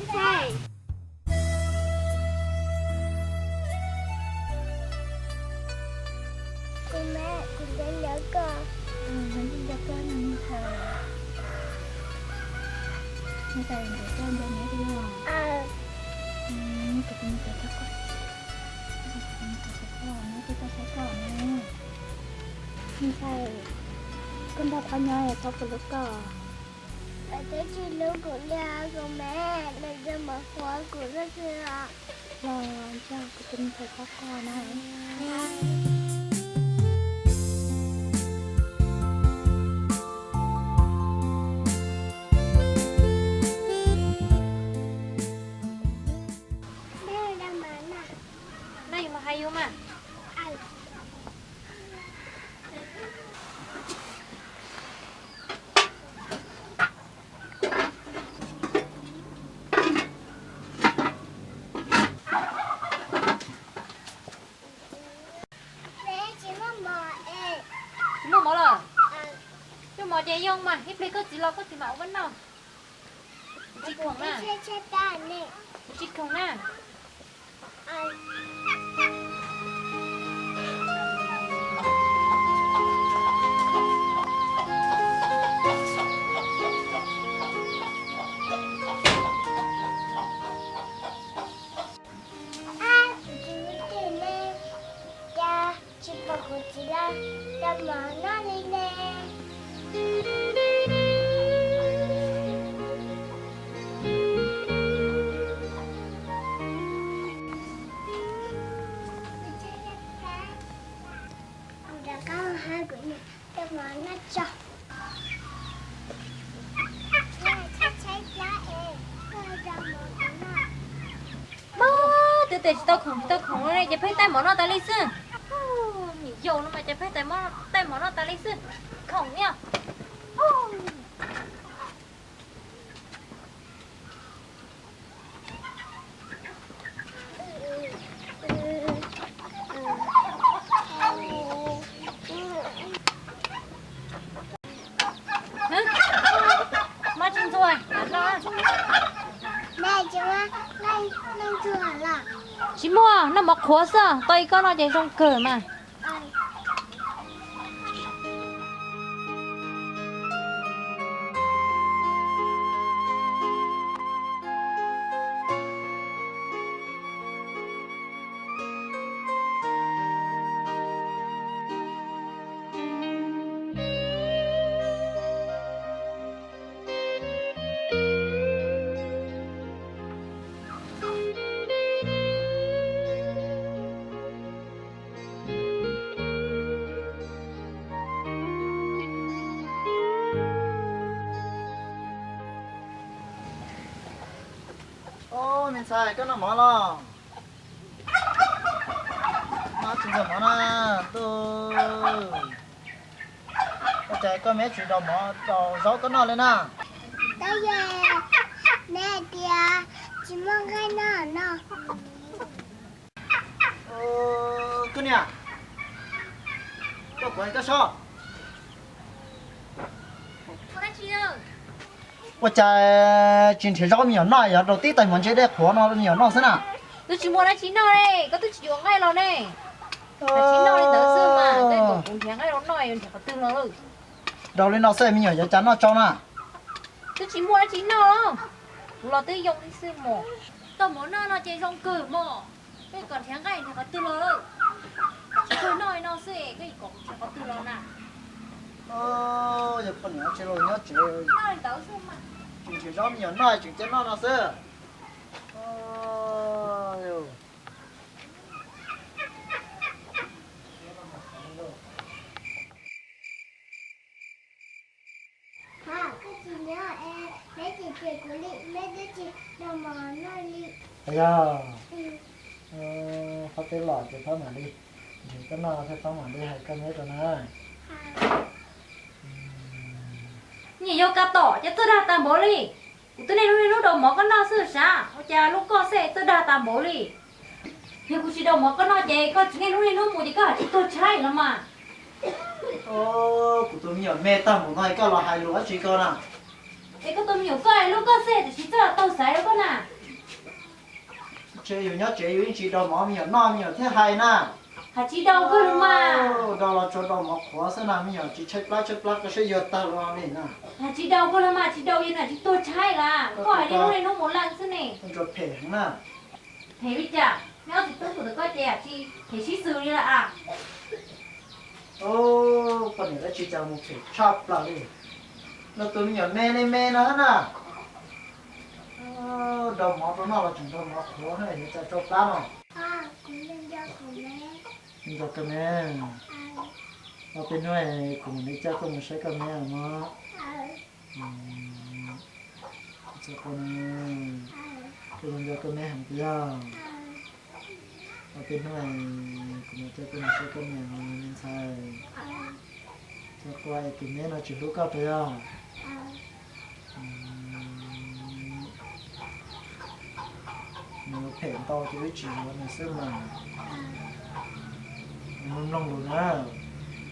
Kuv me, kuv nco nco koj. Kuv nco nco koj no me ntxhais. Me ntxhais, kuv nco nco koj no. Kuv tus me ntxhais txhob koj. Kuv tus me ntxhais txhob koj, nyob twb tau saib koj no. Me ntxhais, koj nrog qhov nyob es txhob pub hlub koj. Peb twb tsis hlub kuv li os kuv me, nws tsuas mus qhuas kuv lub xwb os. Los ntshe kuv tus me ntxhais txhob koj na. Nej yuav mus hais yus mas. Tsis muaj mov lawm. Muaj mov ces yoo mas, ib pliag koj txiv los koj txiv mam ua koj noj. Kuv tsis khoom na. Kuv tsis khoom na. Ab, kuv tus me tub ne, cas tsis pom kuv txiv los rau mov noj li ne. Kuv rov qab hais kuv niam rau mov noj tso. Mog, twb tias tsis tau khoom tsis tau khoom no ne ces pheej taij mov noj tas li xwb. Nim yau no mas ces pheej taij mov noj tas li xwb. Khoom niaj. Mab tsis ntxuag, tsis muaj, noj mov qhuav xwb, tau ib kob no ces zoo kawg mas. Ob, me ntxhais, koj noj mov los? Mab tsis ntxuag mov na, ntuj. Ua cas koj me tsis daus mov daus zaub koj noj li na? Tab yog neb hais tias tsis muaj nqaij noj no. Koj niam, koj puas koj sob? Ua cas tsis nrhiav zaub me nyuam noj, yog rau tib tais mov ntse dej qhuav no me nyuam noj xwb na? Twb tsis muaj dab tsi noj ne, koj twb tsis yuav nqaij los ne. Tsis noj li ntawd xwb mas, kuv nrhiav nqaij los noj, yuav nrhiav qhov twg los lawm. Rau li no xwb me nyuam yuav cas noj tsau na? Twb tsis muaj dab tsi noj, kuv los twb yoo li xwb mog. Tau mov noj no ces zoo kawg mog. Koj kom nrhiav nqaij nrhiav qhov twg los lawm? Tsis kawg noj li no xwb, koj yuav kom nrhiav qhov twg los na? Yog poj niam tsis los nyob tsev, noj li ntawd xwb mas. Tseem nrhiav zaub me nyuam noj tseem cia noj no xwb. Koj tsis nyob es neb tsis cem kuv li, neb twb tsis daus mov noj li. Yog, qhov twg los ces pab mam li nrhiav koj noj thiab pab mam li hais koj neb rau na. Niam yau Ka Tom, cas txawj dag tas npaum li. Kuv twb niaj hnub niaj hnub daus mov koj noj xwb sav, ua cas lub koj xwb txawj dag tas npaum li. Yog kuv tsis daus mov koj noj ces koj tsis niaj hnub niaj hnub mus ces koj haj tsis tuag tshaib los mas. Kuv tus me nyuam me tag npaum no koj los hais lus dab tsi koj na? Es koj tus me nyuam koj lub koj xwb tiam sis txawj taug xaiv rau koj na. Yus nyob tsev yus yeej tsis daus mov me nyuam noj me nyuam thiaj hais na. Hais tsis daus kawg los mas. Daus los tsuas daus mov qhuav xwb na, me nyuam tsis tshaib plab tshaib plab koj saib yuag tag los li na. Hais tsis daus kawg los mas, tsis daus yus nam tsis tuag tshaib las, koj hais li hnub li hnub mus leej xwb ne. Ntsuas phem heev na. Phem li cas? Nyob tsis tub tus koj ces tsis phem sib xws li las. Poj niam dab tsi cas mus phem tshaj plaws li. Luag tus me nyuam me li me no na. Daus mov rau noj los tseem daus mov qhuav na, yuav cas tsau plab no. Nco koj me. Ob peb hnub kuv mam li coj koj mus saib koj me mog. Koj nco koj me heev tiag. Ob peb hnub kuv mam coj koj mus saib koj me, me ntxhais. Cov quaj es tus me no tsis hlub koj puas yog? Nws phem ntau ces wb tsis yuav nws xwb mas. Mloog lus na,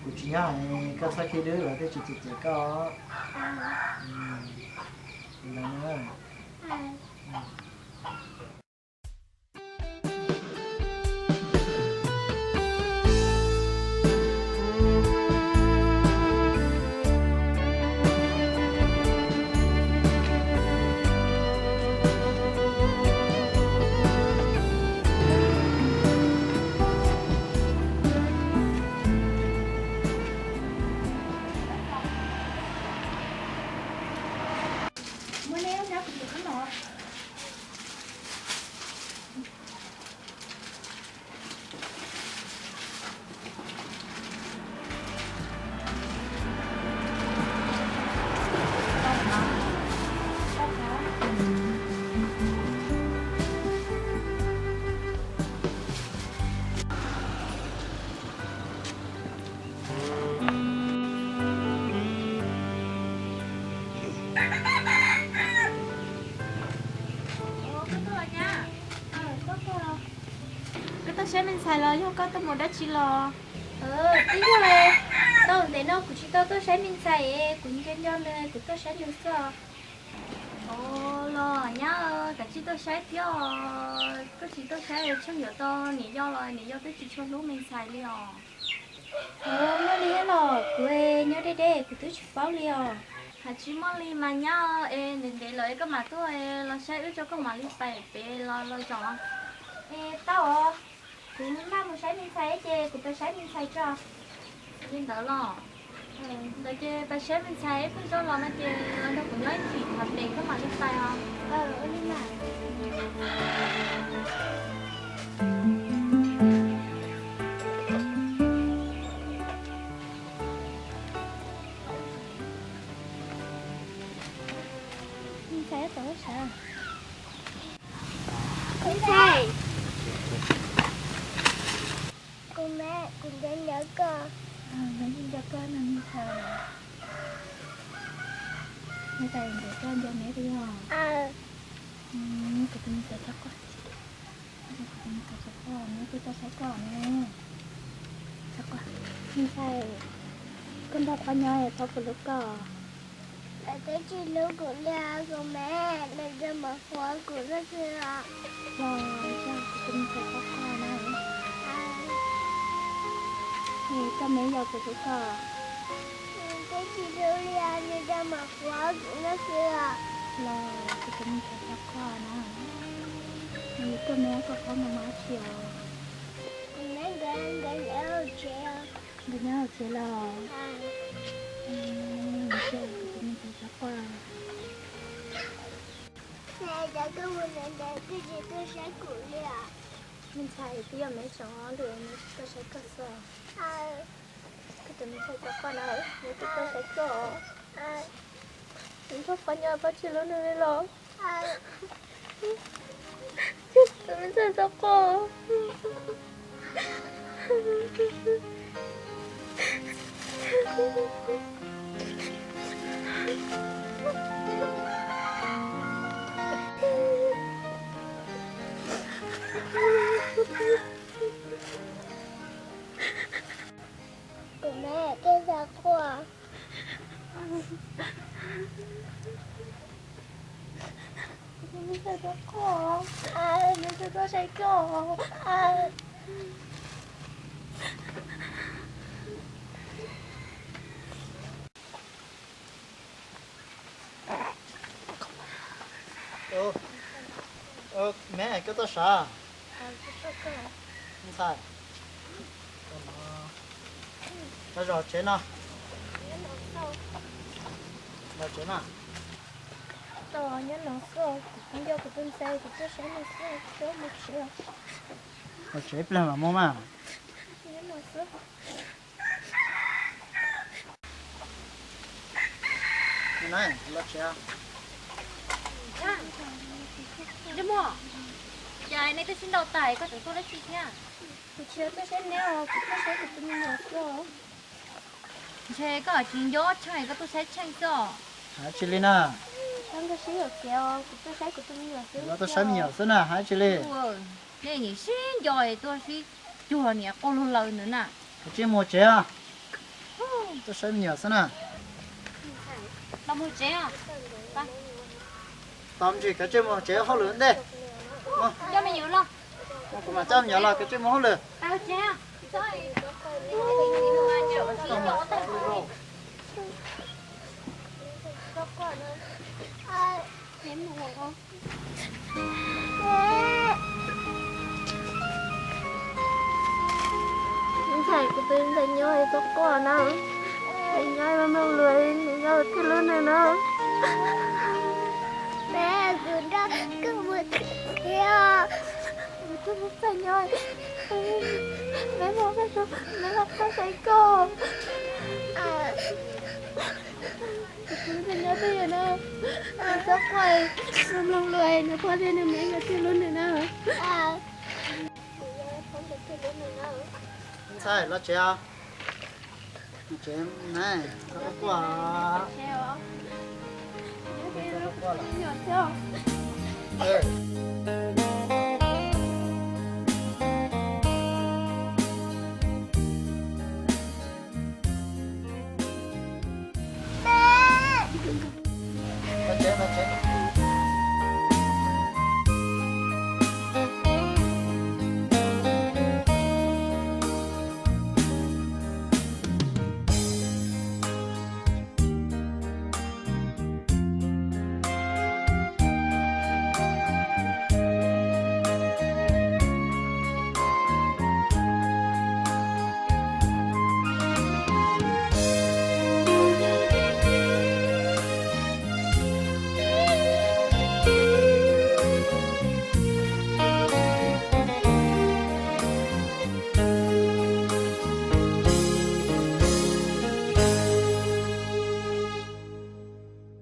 kuv tsis nyob, koj txhob khib wb lawv thiaj tsis cem cem koj. Li ntawd na. Koj tuaj saib me ntxhais los yog koj tuaj mus dab tsi los? Twb yog, tau ntev no kuv tsis tau tuaj saib me ntxhais, kuv nco nco nws, kuv tuaj saib nws xwb. Ua los nyab, kav tsij tuaj saib thiab, koj tsis tuaj saib tsheej yuav tau niam yau los niam yau twb tsis tshua hlub me ntxhais li os. Muaj li los kuv nyob deb deb kuv twb tsis paub li os. Hais tsis muaj li mas nyab, es ntev ntev lawm es koj mam tuaj los saib wb tso koj mam li pais pem los los zos. Es tau os, kuv maj mus saib me ntxhais ces kuv pais saib me ntxhais tso. Li ntawd los, ntawd ces pais saib me ntxhais ib pliag tso los no ces los nrog kuv nyob ib chim tham pem koj mam li pais os. Me ntxhais, kuv me, kuv nco nco koj. Nco nco koj no me ntxhais. Me ntxhais, nco koj nco me puas yog? Kuv tus me ntxhais txhob quaj, kuv tus me ntxhais txhob quaj, neb twb tuaj saib koj ne. Txhob quaj. Me ntxhais, koj nrog qhov nyob es qhov kuv hlub koj. Lawv twb tsis hlub kuv li os kuv me, lawv nrog mov qhuav kuv lub xwb os. Los yog kuv tus me ntxhais txhob quaj na. Koj me yog kuv hlub koj. Twb tsis hlub li os, nws nrog mov qhuav kuv lub xwb os. Los kuv tus me ntxhais txhob quaj na. Koj me koj qhov no mas tsis os. Kuv me nkawd, nkawd nyob hauv tsev os. Nkawd nyob hauv tsev los? Kuv tus me ntxhais txhob quaj. Cov koj mus ntawd ntawd twb tsis tuaj saib kuv li os. Me ntxhais, twb yog me tseem ua lus, nws tsis tuaj saib koj xwb. Koj tus me ntxhais txhob quaj na, nws twb tuaj saib koj. Nws txhob quaj, nyob pab tsis hlub nws li los. Koj tus me ntxhais txhob quaj. Kuv me, koj txhob quaj. Neb txhob quaj, neb txhob quaj, saib koj. Me, koj tuaj sav? Ntxhais, los zov tsev no. Los tsev no. Nyob no xwb, kuv nco kuv tus ntxhais, kuv tuaj saib no xwb, kuv mus tsev. Los tsev ib pliag mam mus mas. Nyob no xwb. Los tsev. Ntsej muag, cas nej twb sib ntaus tas koj tseem tuaj dab tsi thiab? Kuv tsis tuaj saib neb os, kuv tuaj saib kuv tus me nyuam xwb. Ntshe koj tsis nco Tsheej, koj tuaj saib Tsheej xwb os. Hais tsis li na. Koj nkag siab yuam kev os, kuv tuaj saib kuv tus me nyuam xwb. Koj tuaj saib me nyuam xwb na, hais tsis li. Nej nim sib nco tuaj sib cuag niam quaj luag laws ntawd na. Kav tsij mus tsev os. Tuaj saib me nyuam xwb na. Los mus tsev. Tos me ntsis, kav tsij mus tsev hauj lwm ntej. Coj me nyuam los. Kuv mam coj me nyuam los, kav tsij mus hauj lwm. Ntxhais, kuv tus ntxhais nyob txhob quaj na. Nyob mloog lus, nyob thiaj lub neej na. Kuv nrog koj mus thiab. Kuv tus ntxhais nyob, neb mloog, neb mloog koj saib koj. Kuv tus ntxhais nyob twj ywm na. Txhob quaj, mloog lus, nws pog thiab nws me nyob thiaj lub neej na. Ntxhais, los tsev os. Tsev na, txhob quaj.